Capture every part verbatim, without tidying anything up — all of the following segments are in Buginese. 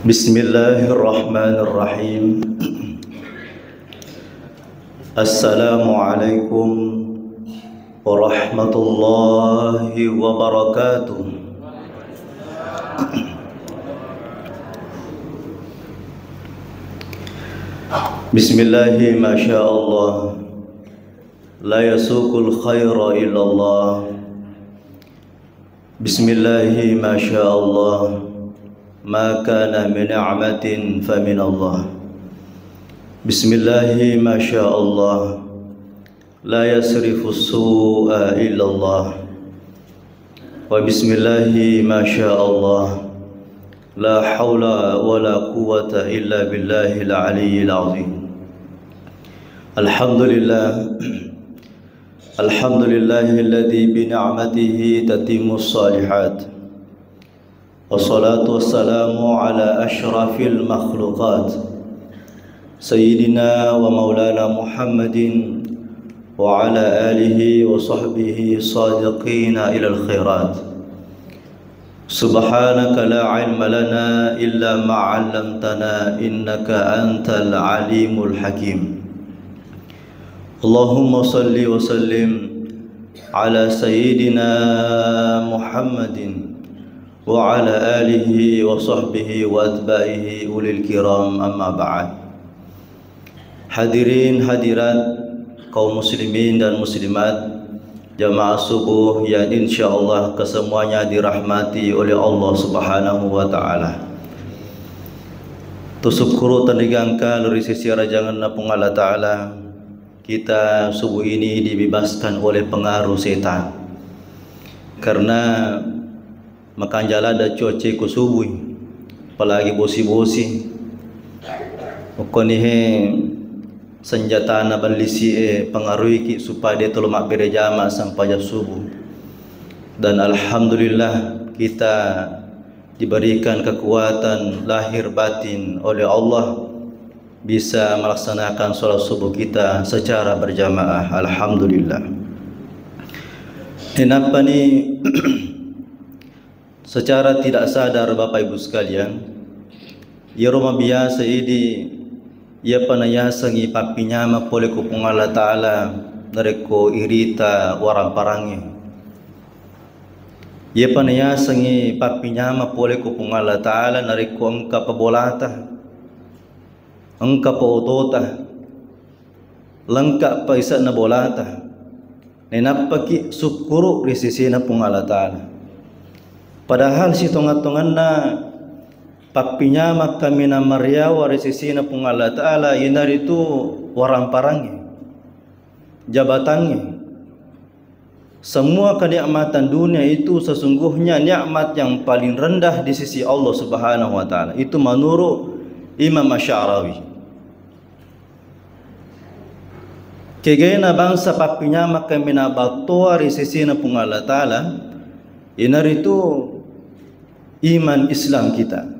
بسم الله الرحمن الرحيم. السلام عليكم ورحمة الله وبركاته. بسم الله ما شاء الله، لا يسوق الخير إلا الله. بسم الله ما شاء الله، ما كان من نعمة فمن الله. بسم الله ما شاء الله، لا يصرف السوء إلا الله. وبسم الله ما شاء الله، لا حول ولا قوة إلا بالله العلي العظيم. الحمد لله. الحمد لله الذي بنعمته تتم الصالحات. والصلاة والسلام على أشرف المخلوقات، سيدنا ومولانا محمد وعلى آله وصحبه الصادقين إلى الخيرات. سبحانك لا علم لنا إلا ما علمتنا إنك أنت العليم الحكيم. اللهم صل وسلم على سيدنا محمد وعلى آله وصحبه وأتباعه أولي الكرام، أما بعد. Hadirin hadirat, kaum muslimin dan muslimat, jamaah subuh yang insyaallah kesemuanya dirahmati oleh Allah Subhanahu wa Ta'ala. Tusukkuru tenrigangka lori sisi arajangenna Puang Allah Ta'ala, kita subuh ini dibebaskan oleh pengaruh setan. Karena makanja ladde cuaca ko subuh, apalagi bosi-bosi. Okkoni he senjatana ballisi e pengaruhiki supaya de tolo mabbere jama sempajang subuh. Dan alhamdulillah, kita diberikan kekuatan lahir batin oleh Allah, bisa melaksanakan sholat subuh kita secara berjamaah. Alhamdulillah. Nainappa ni secara tidak sadar, Bapak Ibu sekalian, iyaro mabiasa idi, iyapa nayasengngi pappinyama pole ko Puang Allah Ta'ala narekko irita waramparangnge. Iyapa nayasengngi pappinyama pole ko Puang Allah Ta'ala narekko engka pabolata, engka pa otota, lengka pa ise'na bolata, nainappaki sukkuru ri sesena Puang Allah Ta'ala. Padahal sitonga-tonganna pappinyama kaminang mariawa ri sesena Puang Allah Ta'ala, iyanaritu waramparangnge, jabatangnge. Semua kenikmatan dunia itu sesungguhnya nikmat yang paling rendah di sisi Allah Subhanahu wa Ta'ala. Itu menurut Imam Asy'arawi. Kegena bangsa pappinyama kaminang battoa ri sesena Puang Allah Ta'ala, iyanaritu iman Islam kita.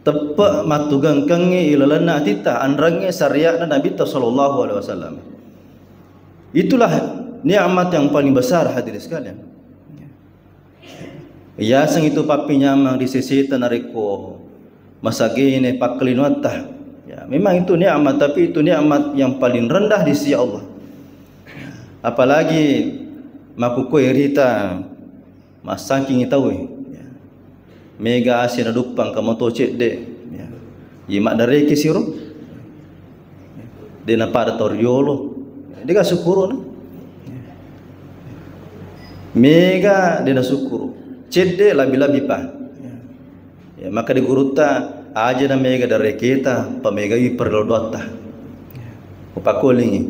Teppe mattugengkengngi ilalenna atitta, anrengnge syariatna Nabitta sallallahu alaihi wasallam. Itulah nikmat yang paling besar, hadirin sekalian. Yaseng itu pappinyamang ri seseta narekko masagene pakkelinoatta. Ya, memang itu nikmat, tapi itu nikmat yang paling rendah di sisi Allah. Apalagi makkukkoe rita massangkingi tauwe. Ya. Mega ase naduppang ka moto cedde. Ya. Ye maddareke siro. De napada tau riolo. Dega sukkuruna. Mega de nasukkuru. Cedde labi-labi pa. Ya, maka di gurutta, aja na mega dareketa, pamegai parello doatta. Upakkulingi.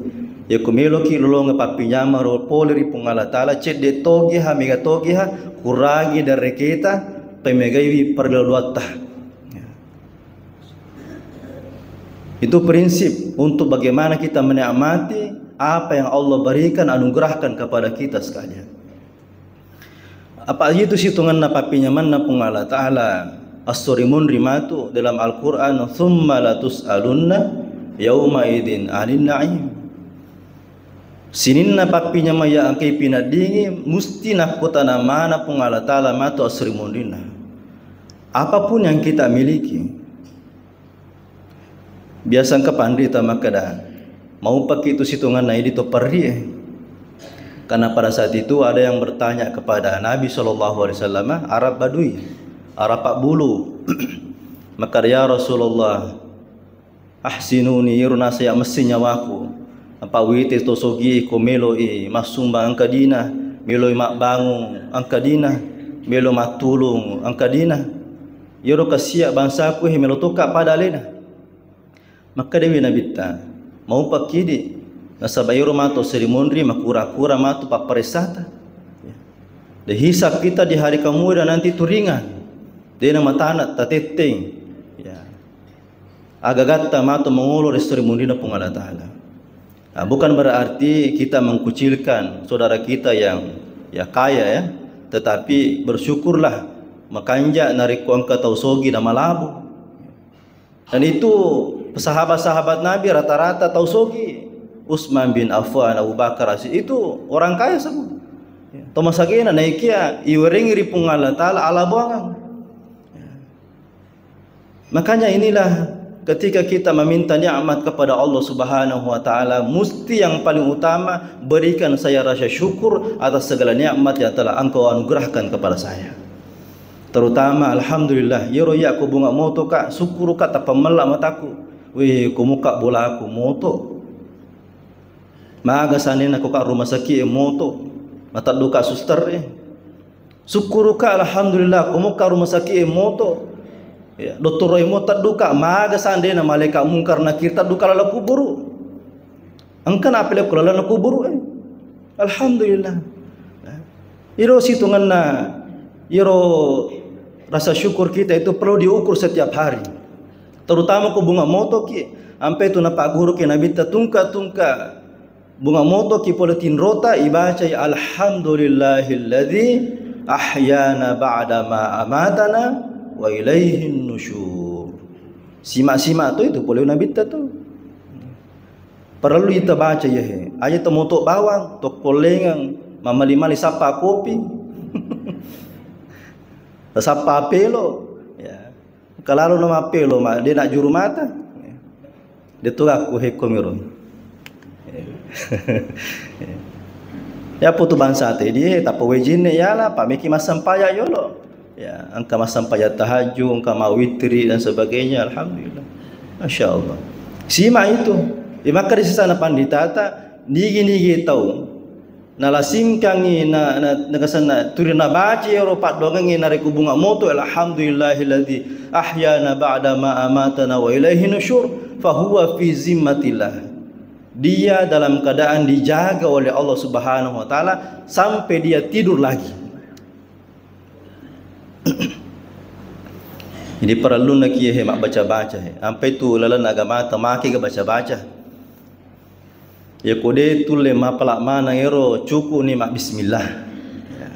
Yakko meloki lolongeng pappinyamang ro pole ri Puang Allah Ta'ala, cedde togiha, mega togiha, kurangi dareketa, pamegai parello doatta. Ya. Itu prinsip untuk bagaimana kita menikmati apa yang Allah berikan, anugerahkan kepada kita sekalian. Apa itu sitongenna pappinyamenna Puang Allah Ta'ala, assori munri matu dalam Al-Quran, "Tsumma latus'alunna yauma idzin 'anin na'im." Sininna pappinyameng ya engkai pinaddingi, musti nakkutana mana Puang Allah Ta'ala matu assori munrinna. Apapun yang kita miliki, biasa engka panrita makkeda, maupaki tu sitonganna idi to perrie. Karena pada saat itu ada yang bertanya kepada Nabi sallallahu alaihi wasallam, Arab Badui, Arab Pak Bulu. Makkeda, "Ya Rasulullah, ahsinuni, iro nasaya messi nyawaku. Apa wite to sogi ko meloi massumbang engka dina, meloi mabbangung engka dina, melo mattulung engka dina. Iyaro kasiya bangsaku he melo tokka pada alena." Makkedawi Nabitta, "Maupakidi, nasaba iyaro mato seri monri makura-kura mato papparessata. Ya. De hisab kita di hari kemudian nanti tu ringan. Dena matana tatetteng." Ya. Agagatta mato mangolo ri seri monrina Puang Allah Ta'ala. Nah, bukan berarti kita mengkucilkan saudara kita yang, ya, kaya, ya, tetapi bersyukurlah makanja narekko engka tau sogi na malabu. Dan itu sahabat-sahabat Nabi rata-rata tau sogi. Utsman bin Affan, Abu Bakar, As-, itu orang kaya semua. Ya. Tau masagena naikia iwerengi ri Puang Allah Ta'ala ala buangang. Ya. Makanya inilah, ketika kita meminta nikmat kepada Allah Subhanahu wa Ta'ala, mesti yang paling utama, berikan saya rasa syukur atas segala nikmat yang telah Engkau anugerahkan kepada saya. Terutama, alhamdulillah, iyaro iya ko bunga moto ka, syukuru ka, tappa mella mataku. Weh, ko muka bolaku moto. Maga sanena ko ka rumah sakit e moto. Mataddu ka suster e. Syukuru ka, alhamdulillah, ko muka rumah sakit e moto. Ya, dottoro e mo taddu ka, maga sandena malaika mungkar nakir taddu ka laleng kuburu. Engka na apele ko laleng kuburu e. Alhamdulillah. Iro sitonganna, iro rasa syukur kita itu perlu diukur setiap hari. Terutama ko bunga moto ki, ampe tu napagguru ki Nabitta tungka-tungka bunga moto ki pole tinrota ibacai, "Alhamdulillahilladzi ahyana ba'da ma amatana wa ilaihin nusyur." Sima-sima tu itu pole Nabitta tu. Parellu ita baca iyahe. Aja to moto bawang, to kollengeng, mamali-mali sappa kopi. Sappa pelo. Ya. Kalalo na mappelo, ma, de na juru mata. De tu aku hekko miro. Ya, putu bangsa te die, tappa wejinne yala, pameki massempajang yolo. Ya, engka massempajang tahajud, engka mawitri dan sebagainya, alhamdulillah. Masya Allah. Sima itu. Di maka di sisana panditata, nigi-nigi tau nalasingkangi, na, na, nagasanna turi nabaca ero paddoangengnge narekko bunga moto, "Alhamdulillahilladzi ahyana ba'da ma amatana wa ilaihi nusyur, fahuwa fi zimmatillah." Dia dalam keadaan dijaga oleh Allah Subhanahu wa Ta'ala sampai dia tidur lagi. Jadi parellunna kiye he mabbaca-baca he. Ampai tu lalenna agama ta make ga baca-baca. Ya ko de tulle mapala maneng ero, cukup ni mabbismillah. Ya.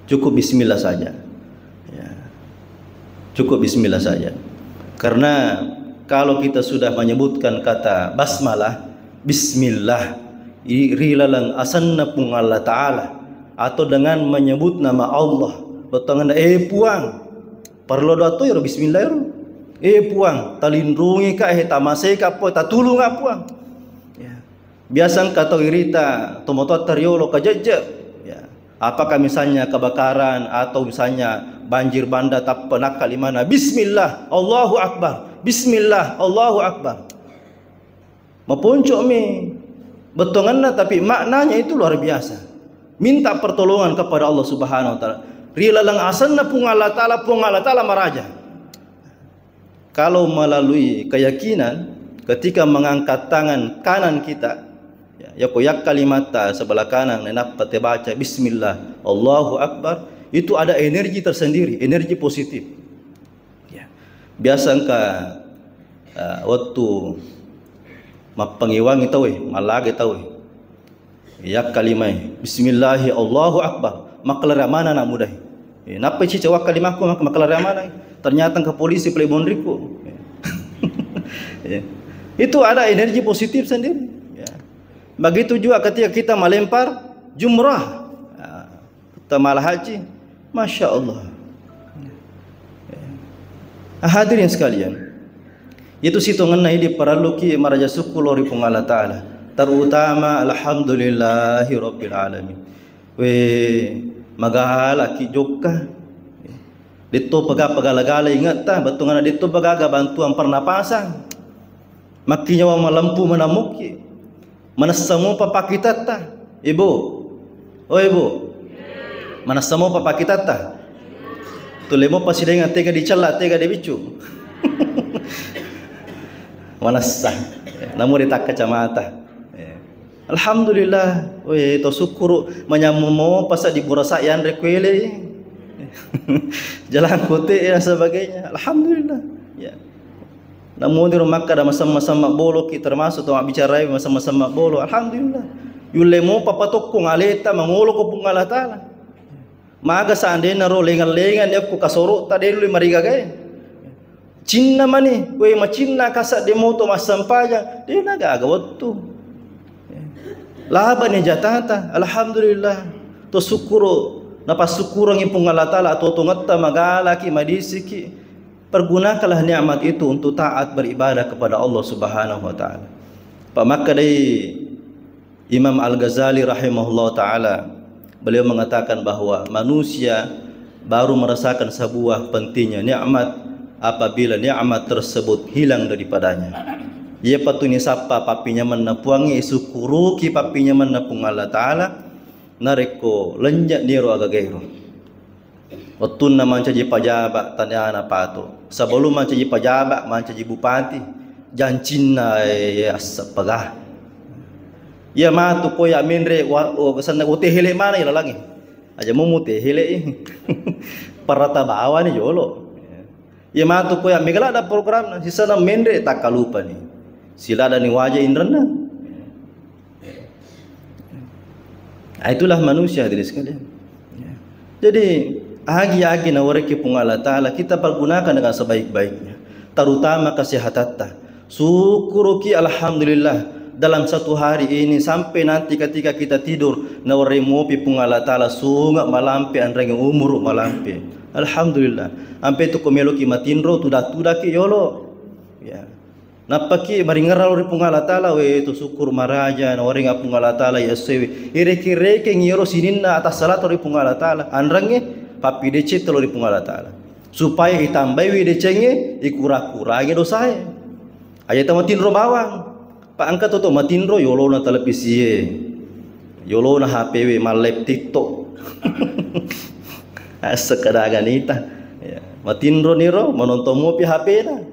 Cukup bismillah saja. Ya. Cukup bismillah saja. Karena kalau kita sudah menyebutkan kata basmalah, bismillah, i-, ri laleng asenna Puang Allah Ta'ala, atau dengan menyebut nama Allah, bettuangenna, "Eh, Puang," parellu doa to ero bismillah ero. "Eh, Puang, talinrungi ka, eh, tamasei ka, Puang, tatulung ka, Puang." Ya. Biasa engka tau irita tomatoatta riolo kajejje. Ya. Apakah misalnya kebakaran atau misalnya banjir bandang, tappa nakkalimana, "Bismillah, Allahu Akbar. Bismillah, Allahu Akbar." Maponco'mi bettuangenna, tapi maknanya itu luar biasa. Minta pertolongan kepada Allah Subhanahu wa Ta'ala. Ri laleng asenna Puang Allah Ta'ala, Puang Allah Ta'ala maraja. Kalau melalui keyakinan, ketika mengangkat tangan kanan kita, ya, yako yakkalimatta sebelah kanan, nenappa tebaca, "Bismillah, Allahu Akbar," itu ada energi tersendiri, energi positif. Ya. Biasa engka, eh, wettu mappangewangi tauwe, mallaga tauwe. Yakkalimai, "Bismillahi, Allahu Akbar." Makkalare amana anak muda. Eh, nappa cica wakkalimakku mak-, makkalare amana. Ternyata engka polisi pale bonriku. Ya. Itu ada energi positif sendiri. Ya. Begitu juga ketika kita melempar jumrah. Ya. Tamala haji, Masya Allah. Ya. Hadirin sekalian, itu sitongenna idi parelluki maraja syukur lao ri Puang Allah Ta'ala, terutama alhamdulillahi rabbil alamin. We, magalaki jokka. Detto pega-pegala-gala ingetta, bettuanna detto pegaga bantuan pernapasan. Makkinyawa malempu manamukki. Manessa mopa pakkitatta, Ibu. Oh, Ibu. Manessa mopa pakkitatta. Tulle mopa sidengnga tega dicella, tega dibiccu. Manessa. Namu ditakka kacamata. Alhamdulillah, we, to sukkuru manyammu mopa seddi burasa yanre kuele. Jalan kote dan sebagainya. Alhamdulillah. Ya. Namuniro makkada masam-masam mabboloki, termasuk to mabbicarai masam-masam mabbolo. Alhamdulillah. Yulle mopa patokkong aleta mangolo ko Puang Allah Ta'ala. Maga seandainya ro lengan-lengan yakko kasorotta de' nulle marigagae. Cinna mani, we macinna kasa de' moto massempajang, de' nagaga wettu. Labani jatata, alhamdulillah. To sukkuru, napassukkurangi Puang Allah Ta'ala, atau tongetta magalaki, madisiki. Pergunakanlah nikmat itu untuk taat beribadah kepada Allah Subhanahu wa Ta'ala. Pak makkedai Imam Al-Ghazali rahimahullah ta'ala, beliau mengatakan bahwa manusia baru merasakan sebuah pentingnya nikmat apabila nikmat tersebut hilang daripadanya. Iyapa tu nisappa pappinyamenna Puangnge, isukkuruki pappinyamenna Puang Allah Ta'ala, narekko lenynye niro agagaero. Wettunna mancaji pajaba, taniana pato. Sebelum mancaji pajaba, mancaji bupati, jancinna, eh, asseppega. Iya matu ko ya menre wa-, o, sanna utehele mana ilalangi. Aja mu mutehele i. Parata bawani jolo. Iya matu ko ya mega ladda program, sisana menre takkalupani. Siladani waja inrenna. Ah, itulah manusia, hadirin sekalian. Ya. Jadi, agi-agi nawerekki Puang Allah Ta'ala, kita pergunakan dengan sebaik-baiknya. Terutama kesehatatta. Syukuruki, alhamdulillah, dalam satu hari ini sampai nanti ketika kita tidur, nawereng mopi Puang Allah Ta'ala, sunga malampe, anrengi umuru malampe. Alhamdulillah. Ampe tu ko meloki matinro, tuda-tudaki yolo. Ya. Nappaki maringerrang lao ri Puang Allah Ta'ala, we, to sukkuru maraja nawarengnga Puang Allah Ta'ala iya essoewe. Ireke-rekeng iyaro sininna atassalatu ri Puang Allah Ta'ala, anrengnge pappideceng telo ri Puang Allah Ta'ala. Supaya itambaiwi decengnge, ikura-kurangi dosae. Aja tamatinro bawang. Pa engka toto matinro yolona televisie. Yolona H P we, mallep TikTok. Assekadaga nita. Ya. Matinro niro, manontong mopi H P-na.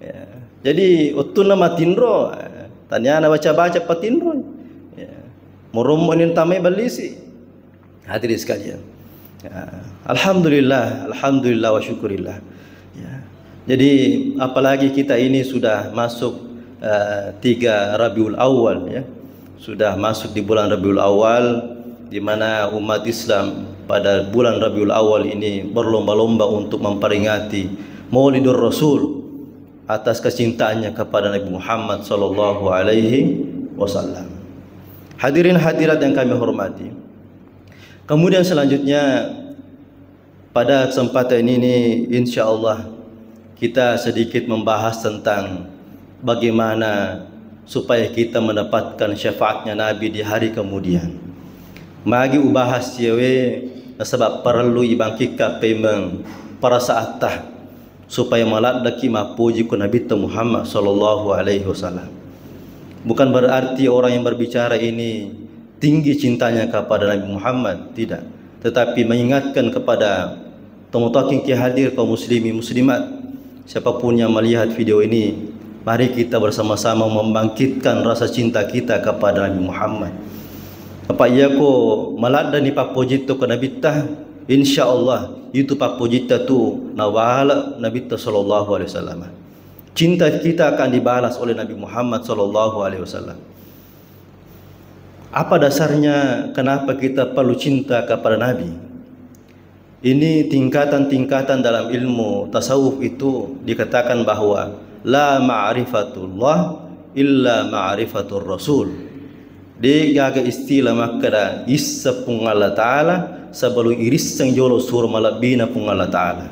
Ya. Jadi, wettunna matinro, eh, taniana baca-baca patinro. Ya. Morommo ni tamai ballisi. Hadirin sekalian. Ya. Alhamdulillah, alhamdulillah wa syukurillah. Ya. Jadi, apalagi kita ini sudah masuk, eh, tiga Rabiul Awal, ya. Sudah masuk di bulan Rabiul Awal, di mana umat Islam pada bulan Rabiul Awal ini berlomba-lomba untuk memperingati Maulidur Rasul, atas kecintaannya kepada Nabi Muhammad sallallahu alaihi wasallam. Hadirin hadirat yang kami hormati, kemudian selanjutnya pada kesempatan ini, insya Allah, kita sedikit membahas tentang bagaimana supaya kita mendapatkan syafaatnya Nabi di hari kemudian. Magi ubahas siawe, nasaba parellu ibangkikka pemeng parasaatta supaya maladdaki mappoji ko Nabitta Muhammad sallallahu alaihi wasallam. Bukan berarti orang yang berbicara ini tinggi cintanya kepada Nabi Muhammad, tidak. Tetapi mengingatkan kepada tomatoakkeng ki hadir, kaum muslimin muslimat, siapapun yang melihat video ini, mari kita bersama-sama membangkitkan rasa cinta kita kepada Nabi Muhammad. Apa iya ko maladdani pappojitto ko Nabitta, insya Allah itu pappojitta tu nawala Nabitta sallallahu alaihi wasallam. Cinta kita akan dibalas oleh Nabi Muhammad sallallahu alaihi wasallam. Apa dasarnya kenapa kita perlu cinta kepada Nabi? Ini tingkatan-tingkatan dalam ilmu tasawuf itu dikatakan bahwa la ma'rifatullah illa ma'rifatur rasul. De gaga istilah makkeda isseng Puang Allah Ta'ala sebelum irisseng jolo suro malebbina Puang Allah Ta'ala.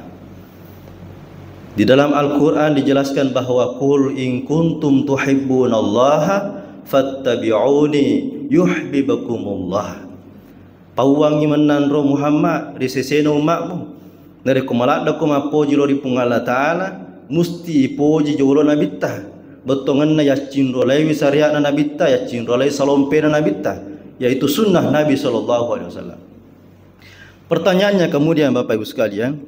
Di dalam Al-Quran dijelaskan bahwa, "Qul in kuntum tuhibbunallaha fattabi'uni yuhibbukumullah." Pauwangngi mennang ro Muhammad ri sesena umma'mu. Narekko maladdako mappoji lao ri Puang Allah Ta'ala, musti ipoji jolo Nabitta. Bettuangenna yaccinrolaiwi syariatna Nabitta, yaccinrolai salompena Nabitta, yaitu sunnah Nabi sallallahu alaihi wasallam. Pertanyaannya kemudian, Bapak Ibu sekalian,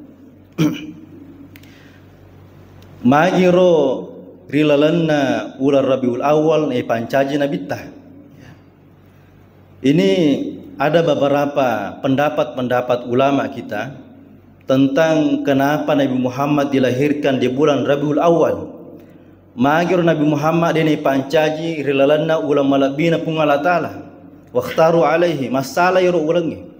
magiro ri lalenna uleng Rabiul Awal naipancaji Nabitta? Ini ada beberapa pendapat-pendapat ulama kita tentang kenapa Nabi Muhammad dilahirkan di bulan Rabiul Awal. Magiro Nabi Muhammad de naipancaji ri lalenna uleng malebbina Puang Allah Ta'ala. Wakhtaru alaihi, massala iro ulengnge.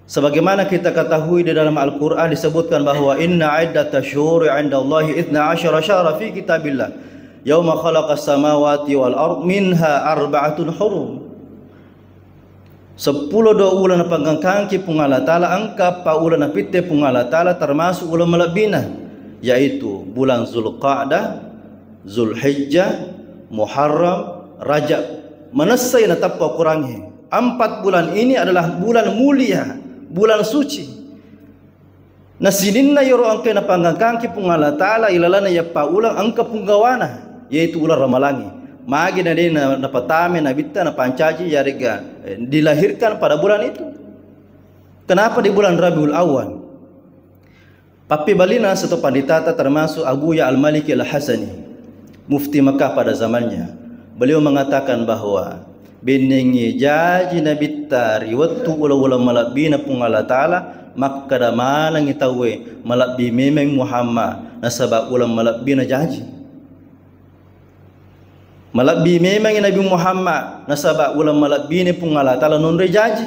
Sebagaimana kita ketahui, di dalam Al-Quran disebutkan bahwa, "Inna iddata syuhuri indallahi itsna asyara syahra fi kitabillah, yauma khalaqas samawati wal ard minha arba'atun hurum." Seppulo dua uleng napangkangki Puang Allah Ta'ala, engka eppa uleng napitte Puang Allah Ta'ala, termasuk uleng malebbina, yaitu bulan Zulqa'dah, Zulhijjah, Muharram, Rajab. Manessai natappa ukurangnge. Empat bulan ini adalah bulan mulia, bulan suci. Na sininna iyaro engkae napangkangki Puang Allah Ta'ala ilalanna iyappa uleng engka punggawana, yaitu uleng Ramalangnge. Magi na de na-, napatama Nabitta napancaji yarega, eh, dilahirkan pada bulan itu. Kenapa di bulan Rabiul Awal? Pappebalina seto panditata termasuk Abuya Al-Maliki Al-Hasani, mufti Mekah pada zamannya. Beliau mengatakan bahwa bennengngi jaji Nabitta ri wettu uleng-uleng malebbina Puang Allah Ta'ala, makkeda manengngi tauwe, "Malebbi memeng Muhammad, nasaba uleng malebbina jaji." Malebbi memangngi Nabi Muhammad, nasaba uleng malebbini Puang Allah Ta'ala nonroi jaji.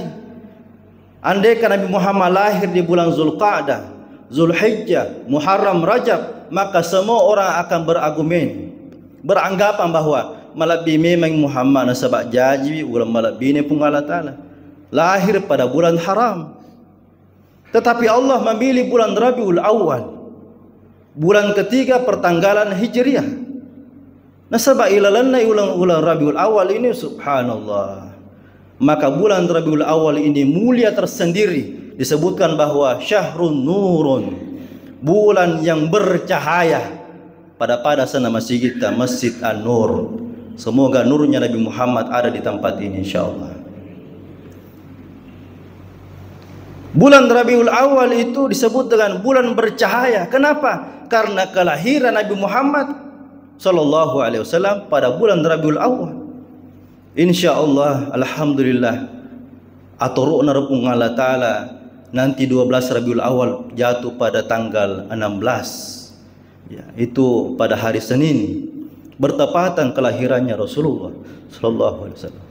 Andaikan Nabi Muhammad lahir di bulan Zulqa'dah, Zulhijjah, Muharram, Rajab, maka semua orang akan berargumen, beranggapan bahwa malebbi memangngi Muhammad nasaba jaji uleng malebbini Puang Allah Ta'ala. Lahir pada bulan haram. Tetapi Allah memilih bulan Rabiul Awal, bulan ketiga pertanggalan Hijriah. Nasaba ilalenna uleng-uleng Rabiul Awal ini, subhanallah. Maka bulan Rabiul Awal ini mulia tersendiri. Disebutkan bahwa syahrun nurun, bulan yang bercahaya. Pada-pada sana masigitta, Masjid An-Nur. Semoga nurnya Nabi Muhammad ada di tempat ini, insya Allah. Bulan Rabiul Awal itu disebut dengan bulan bercahaya. Kenapa? Karena kelahiran Nabi Muhammad sallallahu alaihi wasallam pada bulan Rabiul Awal. Insya Allah, alhamdulillah, atorokna ro Puang Allah Ta'ala, nanti dua belas Rabiul Awal jatuh pada tanggal enam belas. Ya, itu pada hari Senin, bertepatan kelahirannya Rasulullah sallallahu alaihi wasallam.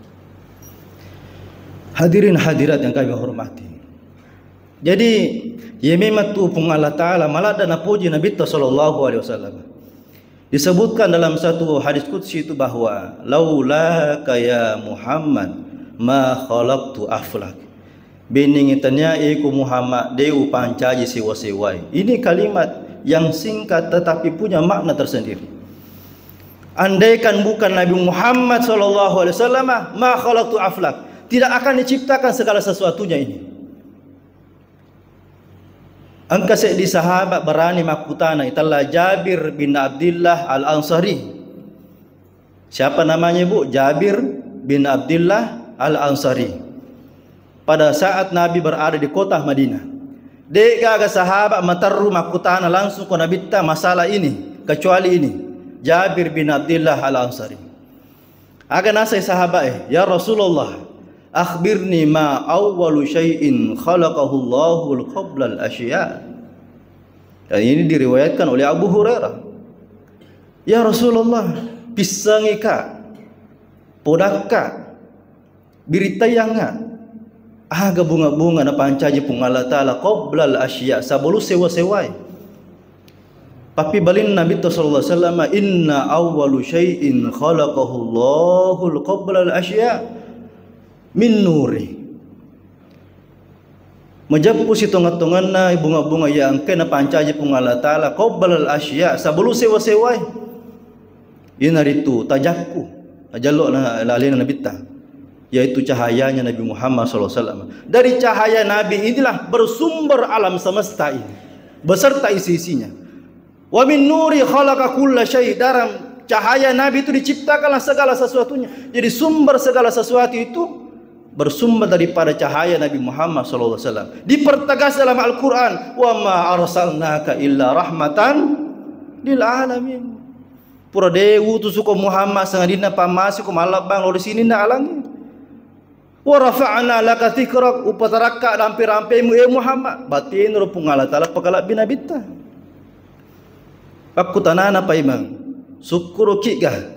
Hadirin hadirat yang kami hormati. Jadi, iya memang tu Puang Allah Ta'ala maladda napoji Nabitta sallallahu alaihi wasallam. Disebutkan dalam satu hadis qudsi itu bahwa, "Laulaka ya Muhammad ma khalaqtu aflak." Bennengngi tania iko Muhammad de upancaji sewa-sewai. Ini kalimat yang singkat tetapi punya makna tersendiri. Andaikan bukan Nabi Muhammad sallallahu alaihi wasallam, ma khalaqtu aflak. Tidak akan diciptakan segala sesuatunya ini. Engka seddi sahabat berani makkutana, itella Jabir bin Abdillah Al-Ansari. Siapa namanya, Bu? Jabir bin Abdillah Al-Ansari. Pada saat Nabi berada di kota Madinah, de gaga sahabat materru makkutana langsung ko Nabitta masalah ini, kecuali ini, Jabir bin Abdillah Al-Ansari. Aga nasai sahabat e, "Ya Rasulullah, akhbirni ma awwalu syai'in khalaqahu Allahu qablal asya." Dan ini diriwayatkan oleh Abu Hurairah. "Ya Rasulullah, pissangi ka, podakka, birittaiyangnga, aga bunga-bunga napancaji Puang Allah Ta'ala qablal asya, sabalung sewa-sewai?" Pappibalinna Nabitta sallallahu alaihi wasallam, "Inna awwalu syai'in khalaqahu Allahu qablal asya min nuri." Majeppu sitongeng-tongenna bunga-bunga iya engkae napancaji Puang Allah Ta'ala, qabbalal asya, sebelum sewa-sewae. Iyanaritu tajakku, tajallo na-, alena Nabitta, yaitu cahayanya Nabi Muhammad sallallahu alaihi wasallam. Dari cahaya Nabi inilah bersumber alam semesta ini beserta isi-isinya. Wa min nuri khalaqa kulla syai. Dalam cahaya Nabi itu diciptakanlah segala sesuatunya. Jadi sumber segala sesuatu itu bersumber daripada cahaya Nabi Muhammad sallallahu alaihi wasallam. Dipertegas dalam Al-Quran, "Wa ma arsalnaka illa rahmatan lil alamin." Pura de utusuko Muhammad sangadinna pammasiko mallebbang lao ri sininna alangnge. "Wa rafa'na laka dzikrak," upatarakka rampe-rampemu, e Muhammad. Batenaro Puang Allah Ta'ala pakalabbi Nabitta. Pakkutanana paimeng, sukkuruki'ga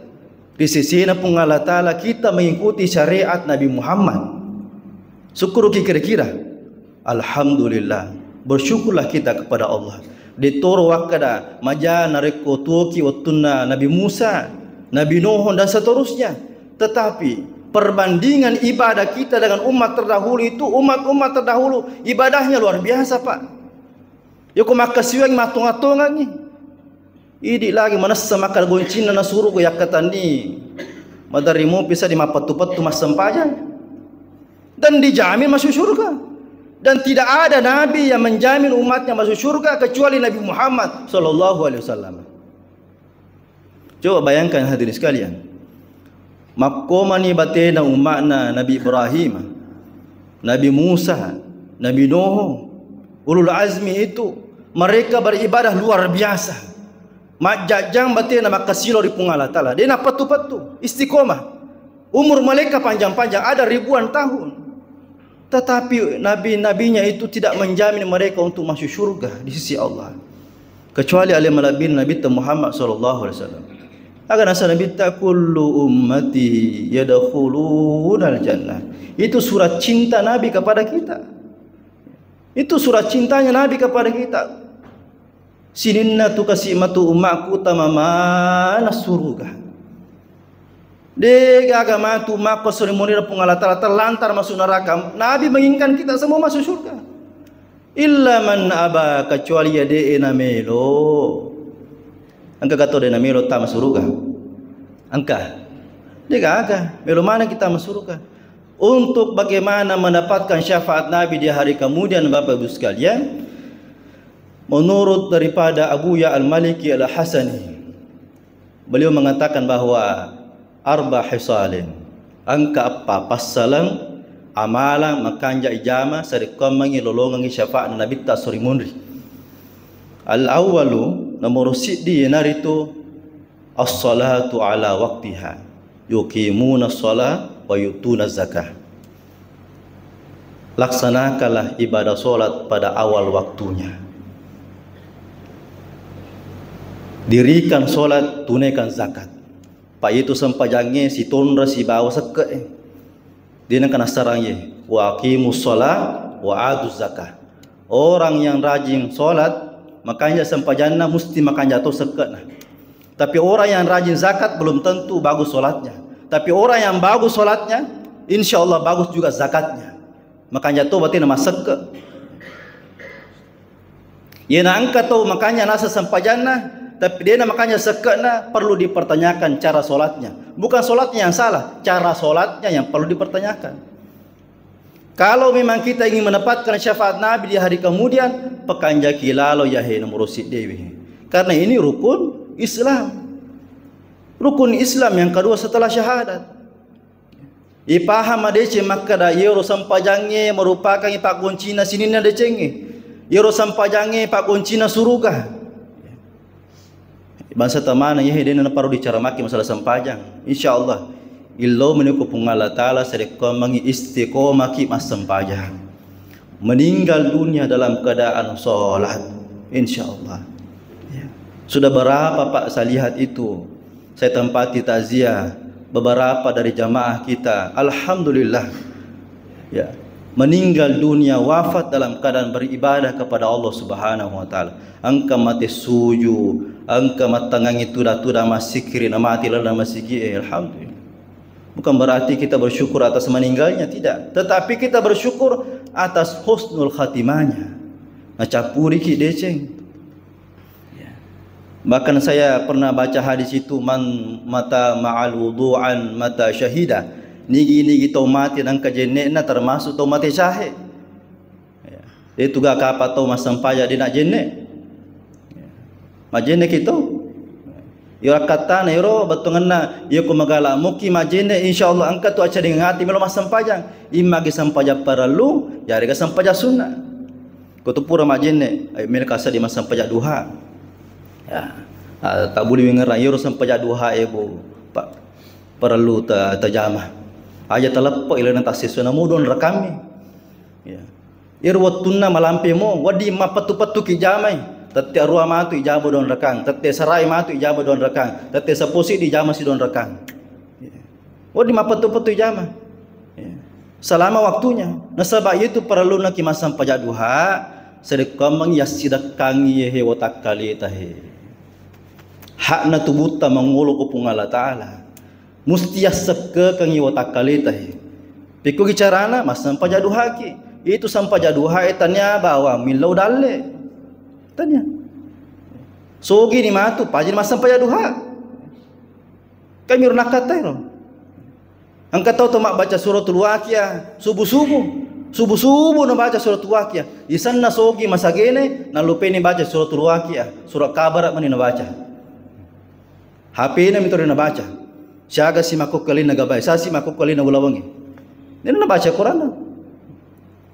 ri sesena Puang Allah Ta'ala kita mengikuti syariat Nabi Muhammad? Sukkuruki kira-kira? Alhamdulillah, bersyukurlah kita kepada Allah. De'toro wakkada maja narekko tuoki wettunna Nabi Musa, Nabi Nuh, dan seterusnya. Tetapi perbandingan ibadah kita dengan umat terdahulu itu, umat-umat terdahulu ibadahnya luar biasa, Pak. Yako makkasiwiang mattonga-tongangngi. Idi lagi manessa makkada goncinna na suruga yakkatanni. Maderri mopi sa di mappettu-pettu massempajang. Dan dijamin masuk surga. Dan tidak ada nabi yang menjamin umatnya masuk surga kecuali Nabi Muhammad sallallahu alaihi wasallam. Coba bayangkan hadirin sekalian. Makkomani batena umma'na Nabi Ibrahim, Nabi Musa, Nabi Nuh, ulul azmi itu, mereka beribadah luar biasa. Majjajang batena makkasilo ri Puang Allah Ta'ala. De' nappettu-pettu, istiqomah. Umur mereka panjang-panjang, ada ribuan tahun. Tetapi nabi-nabinya itu tidak menjamin mereka untuk masuk surga di sisi Allah. Kecuali ale malebbi Nabitta Muhammad sallallahu alaihi wasallam. Aga nasa Nabitta, "Kullu ummati yadkhulunal jannah." Itu surat cinta Nabi kepada kita. Itu surat cintanya Nabi kepada kita. Sininna tu kasi matu ummaku tama mana suruga. De' gaga matu makko sori monira Puang Allah Ta'ala terlantar masuk neraka. Nabi menginginkan kita semua masuk surga. Illa man aba, kecuali ya de' namelo. Engka gato de' namelo tama suruga? Engka. De' gaga. Melo mana kita masuk surga? Untuk bagaimana mendapatkan syafaat Nabi di hari kemudian, Bapak Ibu sekalian, menurut daripada Abu Ya Al-Maliki Al-Hasani, beliau mengatakan bahwa arba hisalin, engka eppa passaleng amalang makanja ijama sarekkoammengngi lolongengngi syafaat Nabitta sori munri. Al-awwalu, nomoro siddi, iyanaritu as-salatu ala waqtiha, yuqimuna shalah wa yu'tuna zakah. Laksanakanlah ibadah salat pada awal waktunya. Dirikan salat, tunaikan zakat. Pa itu sempajangnge sitonra sibawa sekke'e. Dena kana sarang ye, "Wa aqimus shalah wa atuz zakah." Orang yang rajin salat, makanja sempajanna, musti makanja to sekke'na. Tapi orang yang rajin zakat belum tentu bagus salatnya. Tapi orang yang bagus salatnya, insya Allah bagus juga zakatnya. Makanja to batena massekke. Yena engka to makanja nasa sempajanna, tapi dena makanja sekke'na, perlu dipertanyakan cara salatnya. Bukan salatnya yang salah, cara salatnya yang perlu dipertanyakan. Kalau memang kita ingin mendapatkan syafaat Nabi di hari kemudian, pakanjaki lalo yahe nomoro siddewe. Karena ini rukun Islam. Rukun Islam yang kedua setelah syahadat. Ipahang madeceng makkeda, iyaro sempajangnge merupakan paggoncina sininna decengnge. Iyaro sempajangnge paggoncina suruga. Bangsa tamana, iya dena naparellu dicaramaki masalah sempajang. Insya Allah, illau meni ko Puang Allah Ta'ala sarekkoammengngi istiqomaki massempajang. Meninggal dunia dalam keadaan sholat. Insya Allah. Ya. Sudah berapa, Pak, saya lihat itu. Saya tempati takziah beberapa dari jamaah kita. Alhamdulillah. Ya. Meninggal dunia, wafat dalam keadaan beribadah kepada Allah Subhanahu wa Ta'ala. Engka mate suju, engka mattangangi tuda-tuda massikiri, na mati lalang masigi, eh, alhamdulillah. Bukan berarti kita bersyukur atas meninggalnya, tidak. Tetapi kita bersyukur atas husnul khatimahnya. Nacappuriki deceng. Ya. Bahkan saya pernah baca hadis itu, "Man mata ma'al wudu'an mata syahida." Nigi-nigi tau mate nangka jenne'na termasuk tau mate syahe. Ya. Itu ga kapa tau massempajang de' najenne. Ya. Majenne ki tau. Iyaro akkattana iyaro bettuangenna, iya ko magala muki majenne, insyaallah engka tu accadengang ati melo massempajang. Immagi sempajang parellu, yarega sempajang sunna. Ko tu pura majenne, ayo melo ka seddi massempajang duha. Ya. Ah, tabuli wingerang iyaro sempajang duha e, Bu. Pa-, parellu ta-, tajama. Aja taleppo ilana tassessu namu don rekammi. Ya. Iyaro wettunna malampe mo, wedding mappettu-pettuki jamai. Tette arua matu ijama don rekang, tette sarai matu ijama don rekang, tette seppulo siddi ijama sidon rekang. Wedding mappettu-pettu ijama. Selama waktunya. Nasaba iyatu parellunaki massempajang duha, sedekkuammengngi yassidekkangngi yehe watakkaleta he. Hakna tubutta mangolo ko Puang Allah Ta'ala. Musti yassekkekengngi watakkaleta he. Pekkogi carana? Massempajang duhaki. Itu sempajang duha e tania bawang millau dalle. Tania. Sogini matu, pajini massempajang duha. Kami ro nakkatai ro. Engka tau to mabbaca suratul Waqiah subuh-subuh. Subuh-subuh nabaca suratul Waqiah. Isenna sogi masagene, nalupeni baca suratul Waqiah. Surat Kabaraq mani nabaca. H P-na mitu ri nabaca. Siaga si makkukkulinna gabai, sasi makkukkulinna ulawengnge. Nena nabaca Quran.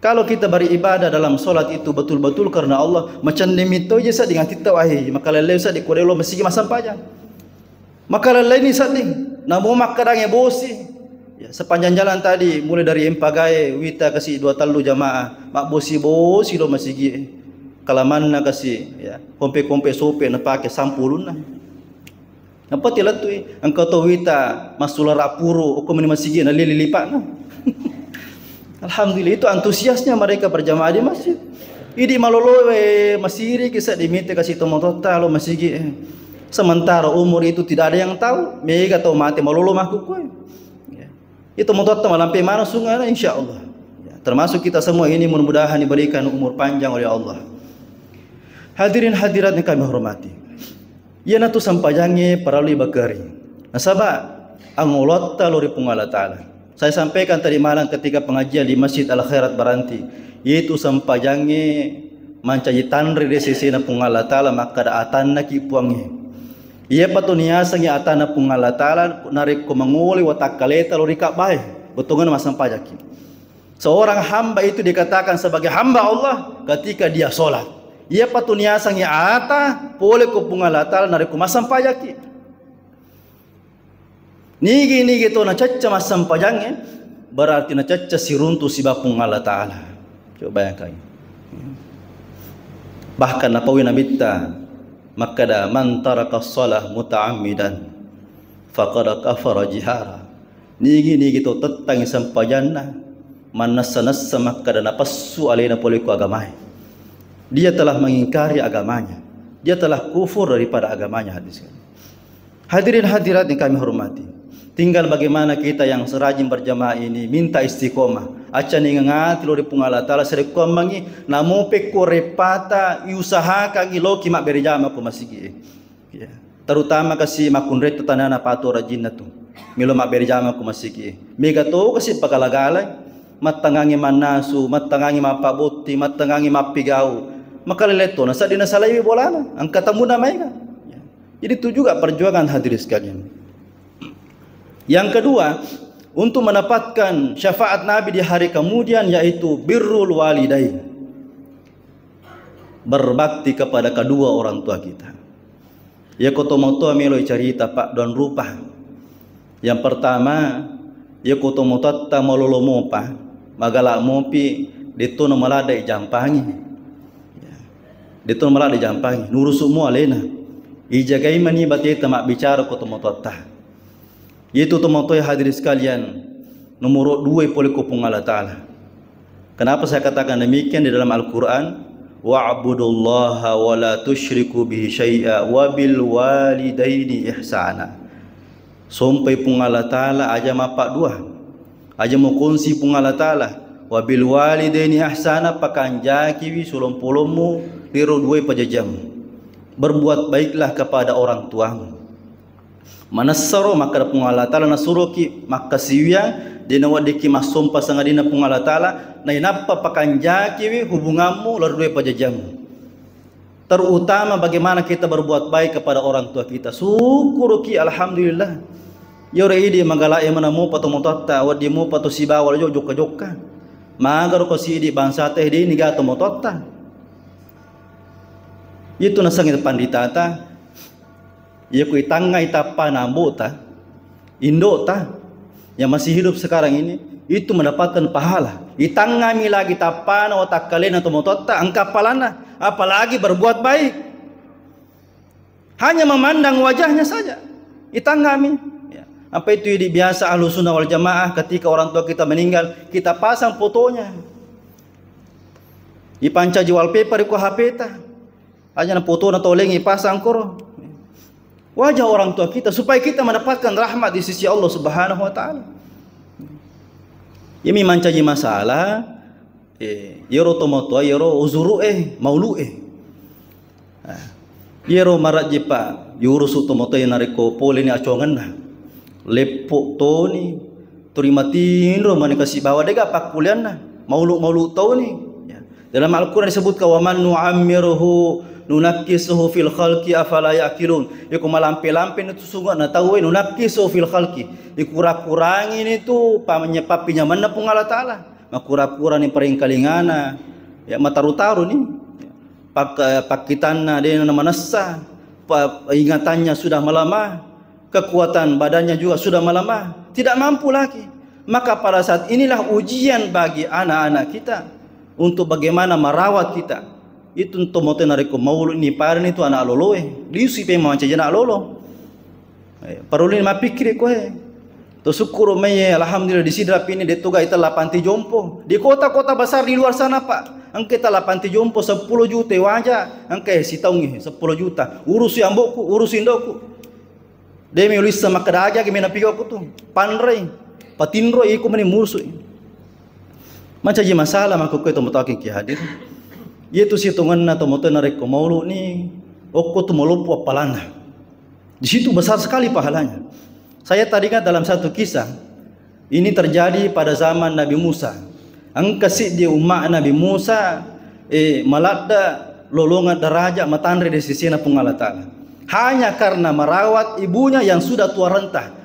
Kalau kita beribadah dalam salat itu betul-betul karena Allah, macenne mitto je sa dengan titta wahi, maka lelle sa di kodelo masigi massempajang. Maka lelleni sedding, namo makkadange bosi. Ya, sepanjang jalan tadi, mulai dari Empagae, Wita kasi dua tellu jamaah, mabbosi-bosi lo masigi. Kalamanna kasi, ya, kompe-kompe sope napake sampulunna. Nappa tilettui, engka to Wita massulara puru, okko meni masigi na lili lipakna. Alhamdulillah, itu antusiasnya mereka berjamaah di masjid. Idi maloloe masiri kisa dimite kasi tomototta lo masigi. Sementara umur itu tidak ada yang tahu, mega tau mate malolo makkukkoe. Ya. Itu mototta malampe mana sungana, insya Allah. Ya, termasuk kita semua ini mudah-mudahan diberikan umur panjang oleh Allah. Hadirin hadirat yang kami hormati. Iyanatu sempajangnge parellu ibakeri. Nasaba angolotta lo ri Puang Allah Ta'ala. Saya sampaikan tadi malam ketika pengajian di Masjid Al Khairat Baranti, yaitu sempajangnge mancaji tanre ri sesena Puang Allah Ta'ala, makkada atannaki Puangnge. Iyapa tu niasengngi atanna Puang Allah Ta'ala narekko mangoloi watakkaleta lo ri Ka'bae, bettuangenna massempajakki. Seorang hamba itu dikatakan sebagai hamba Allah ketika dia sholat. Iyapa tu niasengngi ata pole ko Puang Allah Ta'ala narekko massempajakki. Nigi-nigi to nacacca massempajangnge, berarti nacacca siruntu siba Puang Allah Ta'ala. Coba bayangkan. Bahkan napaui Nabitta, makkada, "Man taraka shalah muta'ammidan, faqad kafara jihara." Nigi-nigi to tettangngi sempajanna, mannessa-nessa makkada napessu alena pole ko agamae. Dia telah mengingkari agamanya. Dia telah kufur daripada agamanya, hadis. Hadirin hadirat yang kami hormati, tinggal bagaimana kita yang serajin berjamaah ini minta istiqomah. Accaningeng ati lo ri Puang Allah Ta'ala, sarekkuammengngi, namo pekko reppata, iusahakangngi loki mabbere jama ko masigi e. Ya. Terutama kasi makkunretta tanana patu rajinna tu. Melo mabbere jama ko masigi e. Mega to kasi pagala-galai, mattangangngi mannasu, mattangangngi mappabotti, mattangangngi mappigau. Makalele to, na sedding nasalaiwi bolana, engka tamuna maega. Ya. Jadi itu juga perjuangan hadirin sekalian. Yang kedua, untuk mendapatkan syafaat Nabi di hari kemudian yaitu birrul walidain. Berbakti kepada kedua orang tua kita. Yako tomatoa melo carita paddoang rupa. Yang pertama, yako tomatoatta malolo mopa, magala mopi, detto na malada jampangi. Ya. Detto na malada jampangi, nurusu mo alena. Ijagai mani bateta mabbicara ko tomatoatta. Itu tomatoa, hadirin sekalian, nomor dua pole ko Puang Allah Ta'ala. Kenapa saya katakan demikian? Di dalam Al-Quran, "Wa'budullaha wa la tusyriku bihi syai'a wa bil walidaini ihsana." Sompai Puang Allah Ta'ala, aja mappaddua. Aja mukongsi Puang Allah Ta'ala. Wa bil walidaini ihsana, pakanjakiwi solompolommu ri ro duae pajajammu. Berbuat baiklah kepada orang tuamu. Manessaro makkeda Puang Allah Ta'ala nasuroki makkasiwiang, de naweddikki massompa sangadinna Puang Allah Ta'ala, nainappa pakanjakiwi hubungammu lao ri duae pajajammu. Terutama bagaimana kita berbuat baik kepada orang tua kita. Syukuruki, alhamdulillah. Iyaro idi magala e mana mopa to mototta, wedding mopa to sibawa lao jokka-jokka. Magaro ko sidi bangsa teh di niga to mototta. Itu nasengnge panditata. Iya ku itangngai tappana ambo'ta, indo'ta yang masih hidup sekarang ini, itu mendapatkan pahala. Itangngami lagi tappana watakkalena to mototta, engka pahalana, apalagi berbuat baik. Hanya memandang wajahnya saja, itangngami. Ya. Apa itu idi biasa ahlu sunnah wal jamaah, ketika orang tua kita meninggal, kita pasang fotonya. Ipancaji wallpaper ko H P ta. Aja na fotona toleng ipasang koro. Wajah orang tua kita supaya kita mendapatkan rahmat di sisi Allah Subhanahu wa Ta'ala. Iyami mancaji masalah, eh, iyaro tomatoa, iyaro uzuru e, maulu e. Ah, iyaro marajji pa yurusu tomatoa narekko pole ni acuangenna. Leppo toni, turi matinro mani kasi bawa dega pakkulianna. Maulu-maulu toni. Ya. Dalam Al-Quran disebutkan, "Wa man nu'ammirhu nunakkisuhu fil khalqi afala ya'qilun." Iko malampe-lampe itu sungai na tau, nunakkisuhu fil khalqi. Dikura-kurangi ni tu pamenya-, pappinyamanna Puang Allah Ta'ala. Makura-kura ni paringkalingana. Ya, mataru-taru ni. Pak-, pakkitanna de na manessa. Pa-, ingatannya sudah melemah. Kekuatan badannya juga sudah melemah. Tidak mampu lagi. Maka pada saat inilah ujian bagi anak-anak kita untuk bagaimana merawat kita. Itu tomatoa narekko maulu ni parani tu anak loloe. Lisu pe mancaji anak lolo. Eh, parellu ni mappikkiri ko e. To sukkuru mai, alhamdulillah di Sidrap ini de toga itella panti jompo. Di kota-kota besar di luar sana, Pak, engka itella panti jompo seppulo juta waja, engka sitaungngi seppulo juta. Urusi ambo'ku, urusi indo'ku. De mi ulissa makkeda aja ge mena piga ku tu. Panrei, patinroi iko meni murusu. Mancaji masalah makkukue tomatoa ki hadir. Iyatu sitongenna tomatoa narekko maulu ni okko tu maloppo appalanna. Di situ besar sekali pahalanya. Saya teringat dalam satu kisah, ini terjadi pada zaman Nabi Musa. Engka siddi umma Nabi Musa, eh, maladda lolongan daraja matanre di sisina Puang Allah Ta'ala. Hanya karena merawat ibunya yang sudah tua renta.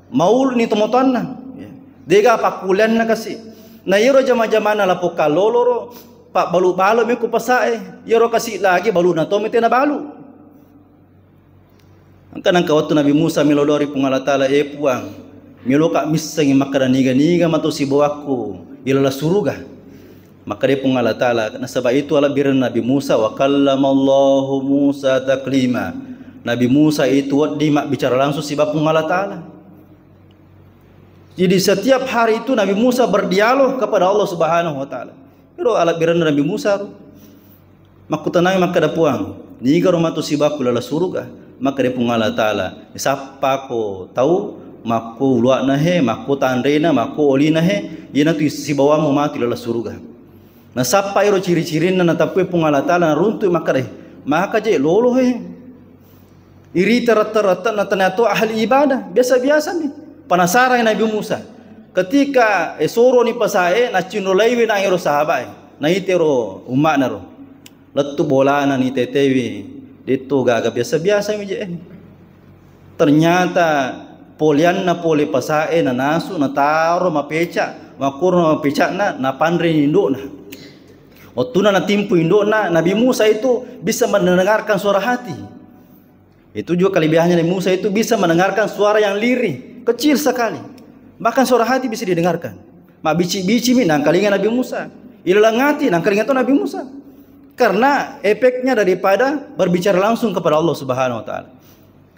Maulu ni tomatoanna. Ya. Dega pakkulianna kasi. Na iyaro jama-jamana lapokka loloro, pabbalu-balu mi ku pasae. Iyaro kasi lagi baluna to mi tena balu. Engka nengka wettu Nabi Musa melo doa ri Puang Allah Ta'ala, "Eh Puang, meloka missengi makkeda niga-niga matu sibawakku ilalang suruga." Makkeda Puang Allah Ta'ala, nasaba itu alabbirenna Nabi Musa, "Wa kallamallahu Musa taklima." Nabi Musa itu wedding mabbicara langsung siba Puang Allah Ta'ala. Jadi setiap hari itu Nabi Musa berdialog kepada Allah Subhanahu wa Ta'ala. Iro alabbirenna Nabi Musa ro. Makkutanai makkeda Puang, "Nigaro matu sibawakku lalang suruga?" Makkeda Puang Allah Ta'ala, "Sappako tau makko ulua'na he, makko tanrena, makko olina he, iyanatu sibawammu matu lalang suruga." Nasappa iro ciri-cirinna natappuai Puang Allah Ta'ala naruntu makkeda, "Maka je lolo he." Irita retta-retta na tania to ahli ibadah, biasa-biasa mi. Penasaran Nabi Musa. Ketika, eh, soroni pasae, naccinro laiwi na ero sahabae. Naite ro umma'na ro. Lettu bolana ni tetewi. Detto gaga biasa-biasa mi je. Ternyata polianna pole pasae nanasu, nataro mapeca, makkuro mapeca'na, napanre indo'na. Wattuna natimpu indo'na, Nabi Musa itu bisa mendengarkan suara hati. Itu juga kelebihannya Nabi Musa itu bisa mendengarkan suara yang lirih, kecil sekali. Bahkan suara hati bisa didengarkan. Mabbici-bici mi nangkalinga Nabi Musa. Ilalang hati nangkalinga to Nabi Musa. Karena efeknya daripada berbicara langsung kepada Allah Subhanahu wa Ta'ala.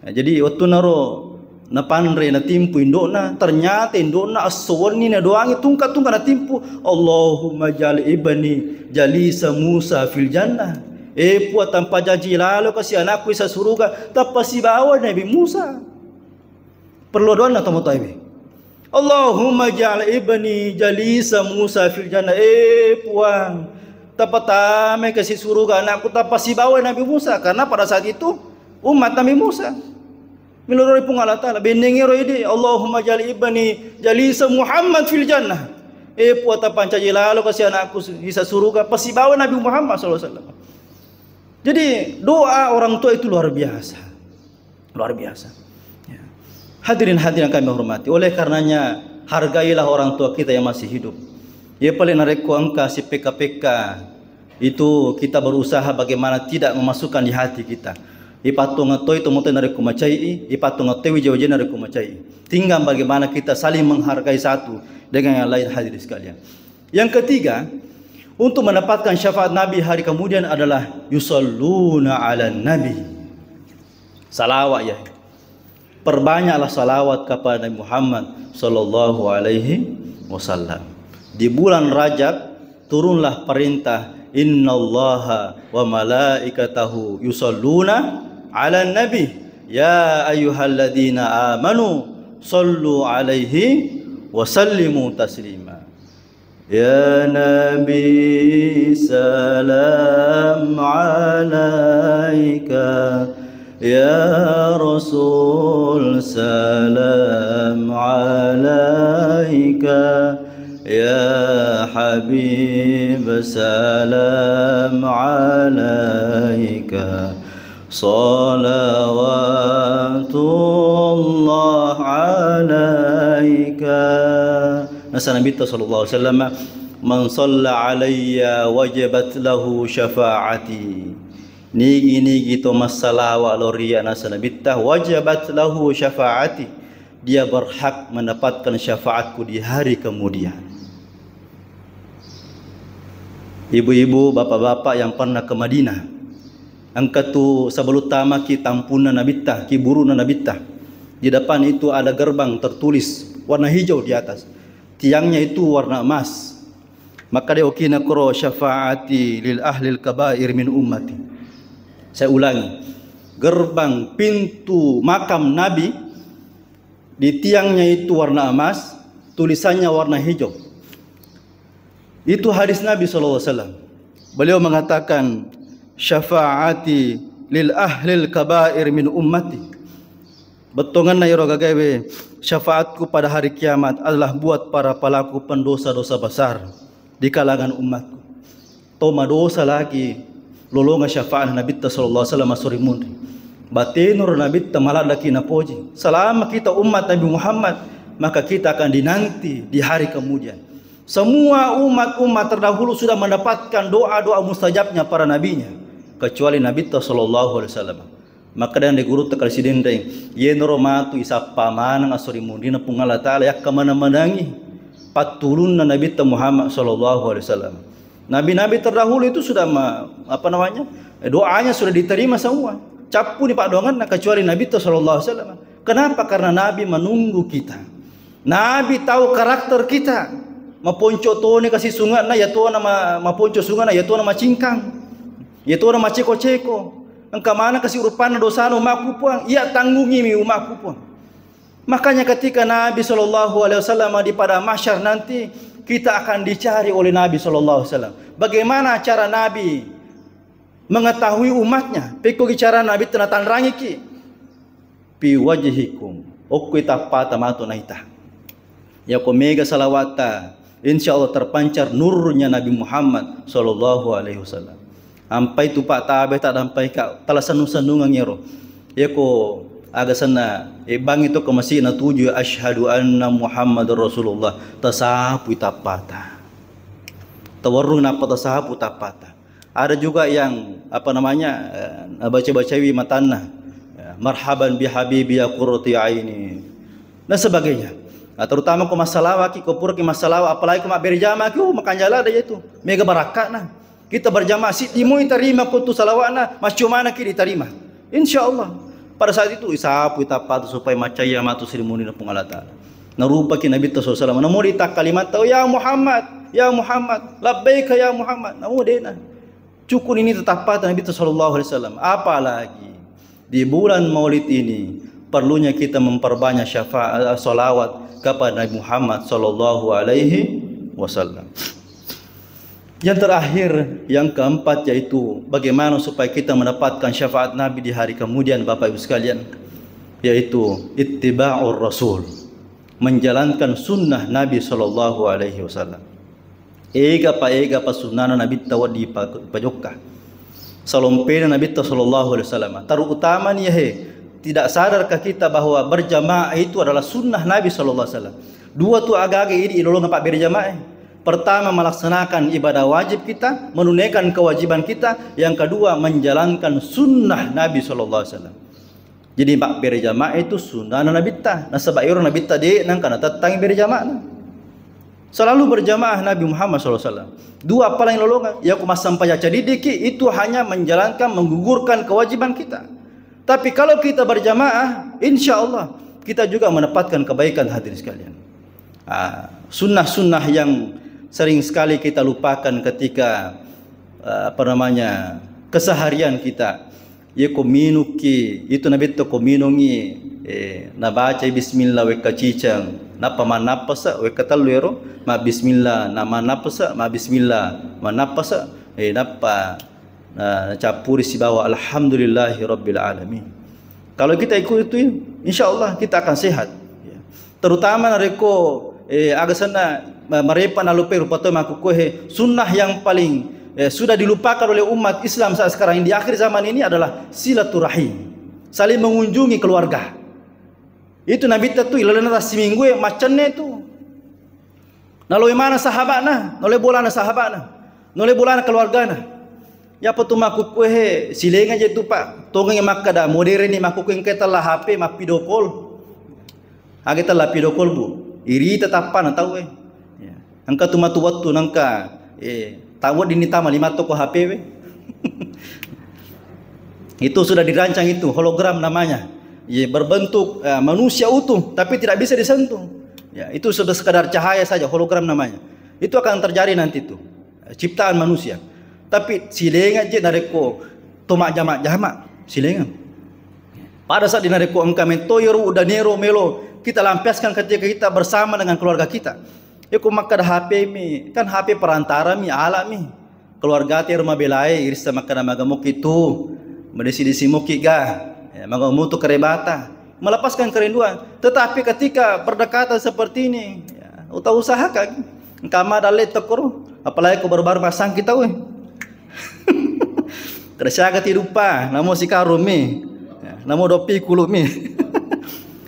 Nah, jadi wettunaro napanre natimpu indo'na, ternyata indo'na esso wenni nadoangi tungka-tungka natimpu, "Allahumma ja'al ibni jalisa Musa fil jannah." Eh Puang, tampajanji lalo kasi anakku isa suruga, tappa sibawa Nabi Musa. Perlu doanna tomatoae. Allahumma ja'al ibni jalisa Musa fil jannah. Eh, Puang, tapatamai kasi suruga anakku tapasibawa Nabi Musa, karena pada saat itu umat Nabi Musa. Miloroi Puang Allah Ta'ala, bennengero idi, Allahumma ja'al ibni jalisa Muhammad fil jannah. Eh, Puang, tapancaji lalo kasi anakku isa suruga pasibawa Nabi Muhammad sallallahu alaihi wasallam. Jadi, doa orang tua itu luar biasa. Luar biasa. Ya. Hadirin hadirin yang kami hormati. Oleh karenanya, hargailah orang tua kita yang masih hidup. Ya, paling narekko engka si pekka-pekka itu kita berusaha bagaimana tidak memasukkan di hati kita. Ipattongetoi tomatoa narekko macai, ipattongetoi wija-wija narekko macai. Tinggal bagaimana kita saling menghargai satu dengan yang lain, hadirin sekalian. Yang ketiga, untuk mendapatkan syafaat Nabi hari kemudian adalah yusalluna ala Nabi. Salawat ya. Perbanyaklah salawat kepada Nabi Muhammad sallallahu alaihi wasallam. Di bulan Rajab turunlah perintah, "Innallaha wa malaikatahu yusalluna ala nabi, ya ayyuhalladzina amanu sallu alaihi wa sallimu taslima." Ya Nabi, salam alaika. Ya Rasul, salam alaika. Ya Habib, salam alaika. Salawatullah alaika. Nasa Nabitta sallallahu alaihi wasallam, "Man shalla alayya wajabat lahu syafa'ati." Nigi-nigi to massalawa lao ri iyya, nasa Nabitta, "Wajabat lahu syafa'ati." Dia berhak mendapatkan syafaatku di hari kemudian. Ibu-ibu, bapak-bapak yang pernah ke Madinah, engka tu sebelum tamaki tampunna Nabitta, kiburuna Nabitta. Di depan itu ada gerbang tertulis warna hijau di atas. Tiangnya itu warna emas. Maka dia okina koro syafaati lil ahlil kabair min ummati. Saya ulangi. Gerbang pintu makam Nabi di tiangnya itu warna emas, tulisannya warna hijau. Itu hadis Nabi sallallahu alaihi wasallam. Beliau mengatakan, "Syafaati lil ahlil kabair min ummati." Bettonganna iro gagawe, syafaatku pada hari kiamat adalah buat para pelaku pendosa-dosa besar di kalangan umatku. To madosa lagi lolonga syafaat Nabitta sallallahu alaihi wasallam asori munri. Batenro Nabitta maladdaki napoji. Selama kita umat Nabi Muhammad, maka kita akan dinanti di hari kemudian. Semua umat-umat terdahulu sudah mendapatkan doa-doa mustajabnya para nabinya, kecuali Nabitta sallallahu alaihi wasallam. Makkeda de gurutta kali Sidenreng, yenaro matu isappa maneng asori munrina Puang Allah Ta'ala, yakka maneng-manengi pattulunna Nabitta Muhammad sallallahu alaihi wasallam. Nabi-nabi terdahulu itu sudah ma-, apa namanya, doanya sudah diterima semua. Cappuni paddoangenna kecuali Nabitta sallallahu alaihi wasallam. Kenapa? Karena Nabi menunggu kita. Nabi tahu karakter kita. Maponco toni kasi sunge'na, ya tona ma-, maponco sunge'na, ya tona macingkang. Ya tona maceko-ceko. Engka maneng kasi rupanna dosana umakku, Puang. Iya tanggungi mi umakku, Puang. Makanya ketika Nabi sallallahu alaihi wasallam di padang mahsyar nanti, kita akan dicari oleh Nabi sallallahu alaihi wasallam. Bagaimana cara Nabi mengetahui umatnya? Pekkogi cara Nabi tena tanrangiki. Fi wajhikum. Okko tappata matu naita. Yako mega salawatta, insya Allah terpancar nurnya Nabi Muhammad sallallahu alaihi wasallam. Ampai tu Pak tabe tak dampai ka tala sennung-sennungeng ero. Yako aga senna, e, bangi to ke masjid na tuju, "Asyhadu anna Muhammadar Rasulullah." Tasapui tappata. Tawarrung napa tasapu tappata. Ada juga yang, apa namanya, eh, baca-bacawi matanna, ya, "Marhaban bi habibi ya qurrati aini," dan sebagainya. Nah, terutama ko massalawaki, ko puraki massalawa, apalagi ko mabbere jamaki, oh, makanjala ada itu. Mega barakkana. Kita berjamaah siddi moi tarima ko tu salawatna, maccu manaki ditarima. Insya Allah. Pada saat itu, isapu tappatu supaya macaya matu sirimunina Puang Allah Ta'ala. Narupaki Nabitta sallallahu alaihi wasallam. Namo ditak kalimatta, "Oh, ya Muhammad, ya Muhammad, labbaika ya Muhammad." Namo dena. Cukup ini tetappata Nabitta sallallahu alaihi wasallam. Apalagi di bulan Maulid ini, perlunya kita memperbanyak syafaat, salawat kepada Nabi Muhammad sallallahu alaihi wasallam. Yang terakhir, yang keempat, yaitu bagaimana supaya kita mendapatkan syafaat Nabi di hari kemudian, Bapak Ibu sekalian, yaitu ittiba'ur Rasul, menjalankan sunnah Nabi sallallahu alaihi wasallam. Ega pa, ega pa sunnana Nabitta wedding pa-, pajokka. Salompena Nabitta sallallahu alaihi wasallam. Terutama ni, he, tidak sadarkah kita bahwa berjamaah itu adalah sunnah Nabi sallallahu alaihi wasallam? Dua tu agaga idi ilolongeng pabbere jamaah. Pertama, melaksanakan ibadah wajib kita, menunaikan kewajiban kita. Yang kedua, menjalankan sunnah Nabi sallallahu alaihi wasallam. Jadi, mabbere jamaah itu sunnana Nabitta. Nasaba ero Nabitta de nengka natettangi bere jamaahna. Selalu berjamaah Nabi Muhammad sallallahu alaihi wasallam. Dua paling lolongan, ya ku massempajang cadiddiki, itu hanya menjalankan, menggugurkan kewajiban kita. Tapi kalau kita berjamaah, insya Allah kita juga mendapatkan kebaikan, hadirin sekalian. Ah, sunnah-sunnah yang sering sekali kita lupakan ketika, ah, apa namanya, keseharian kita. Iya ko minukki, itu Nabitta ko minungi, eh, nabacai bismillah wekka ciceng, nappa mannappasa, wekka tellu ero, ma bismillah na mannappasa, ma bismillah mannappasa, eh, nappa na cappuri sibawa alhamdulillahi rabbil alamin. Kalau kita ikuti, insya Allah kita akan sehat. Ya. Terutama narekko, eh, aga senna ma-, marepa nalupai rupa tau makkukkuae, sunnah yang paling, eh, sudah dilupakan oleh umat Islam saat sekarang ini di akhir zaman ini adalah silaturahim. Saling mengunjungi keluarga. Itu Nabitta tu ilalenna tassiminggu e maccenne tu. Naloi mana sahabana, naloi bolana sahabana, naloi bolana keluargana. Yapa tu makkukkuae, silenga je tu, Pak. Tongengi makkada modern ni makkukkuae engka tella H P mappido call. Aga tella pido call, Bu. Irita tappana tau e. Ya. Engka tu matu wettu nengka, eh, tau wedding ni tama lima toko H P we. Itu sudah dirancang itu, hologram namanya. Ya, berbentuk, eh, manusia utuh, tapi tidak bisa disentuh. Ya, itu sudah sekadar cahaya saja, hologram namanya. Itu akan terjadi nanti itu. Ciptaan manusia. Tapi silenga je narekko to majjama-jama, silenga. Pada saat narekko engka metto iyaro udanero melo kita lampiaskan ketika kita bersama dengan keluarga kita. Iko makkada H P mi, kan H P perantara mi, alat mi. Keluarga te rumah belai, irissa makkada maga moki tu, madesi-desi moki ga, ya, maga mutu kerebata. Melepaskan kerinduan. Tetapi ketika berdekatan seperti ini, ya, uta usahakan. Engka ma dalle tokoro, apalagi ko baru-baru masang kita, weh. Kada siaga ti duppa, namo sikarung mi. Ya, namo dopi kulu mi.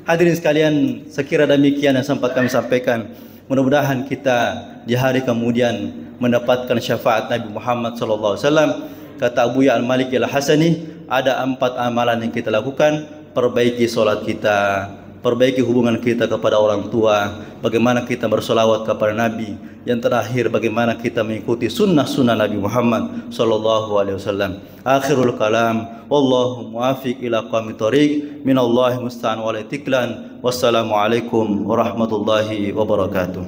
Hadirin sekalian, sekira demikian yang sempat kami sampaikan. Mudah-mudahan kita di hari kemudian mendapatkan syafaat Nabi Muhammad sallallahu alaihi wasallam. Kata Abuya Al-Malik Al-Hasani, ada empat amalan yang kita lakukan. Perbaiki sholat kita, perbaiki hubungan kita kepada orang tua, bagaimana kita bersolawat kepada Nabi, yang terakhir bagaimana kita mengikuti sunnah-sunnah Nabi Muhammad sallallahu alaihi wasallam. Akhirul kalam, wallahu muwafiq ila aqwamit thariq, minallahi musta'an wa alaihi tiklan. Wassalamualaikum warahmatullahi wabarakatuh.